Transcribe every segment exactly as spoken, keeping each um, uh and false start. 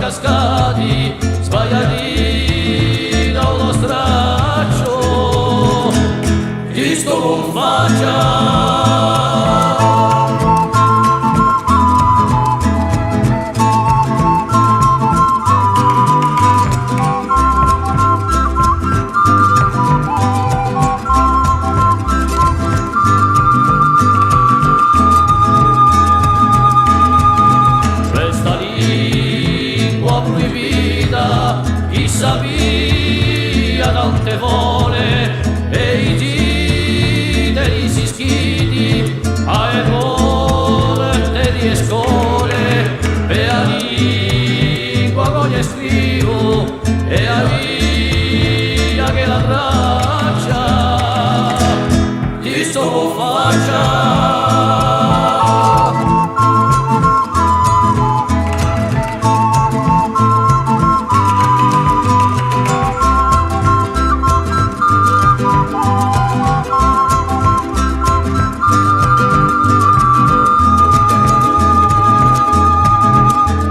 cascati, sbagliati da uno stracciu, ti sto in faccia. Questa lingua pruibita, chì sapia tante fole, è i tituli si scritti à e porte di e scole, per a lingua ch'oghje scrivu, è a via ch'ella traccia, ti sto in faccia.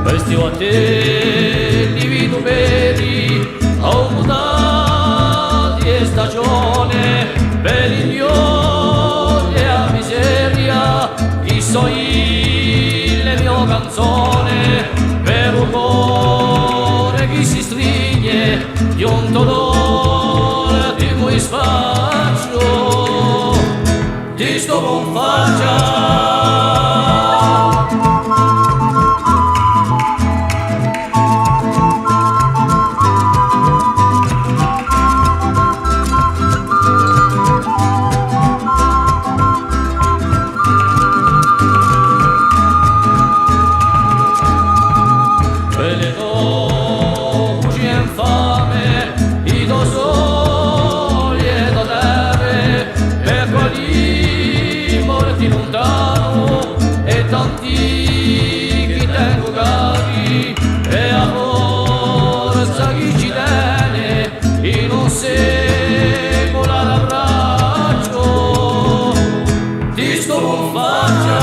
Questi battelli vituperi, à u mutà di e stagione, per l'inghjognu è a miseria, chì sò i le mio canzone, per u core chì si strigne, di un dolore di cui sfaccio, ti sto in faccia. Quelle to bugie infame, i to sogni è da dare, per quali morti luntanu, è tanti chì tengu cari, è a forza chì ci tene, in un seculu d'abbracciu, ti sto in faccia.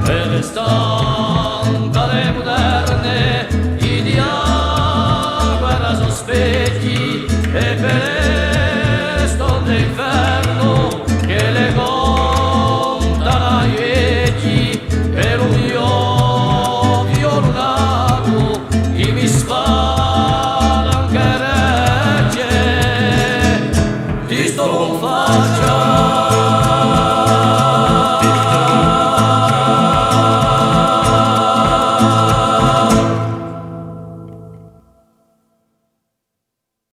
Per le stampe muderne, i diavoli sò specchi, è per le stonde infernu, chì le contanu i vechji, per un mio figliolu natu, chì mi sfala ancu e rece, ti sto in faccia.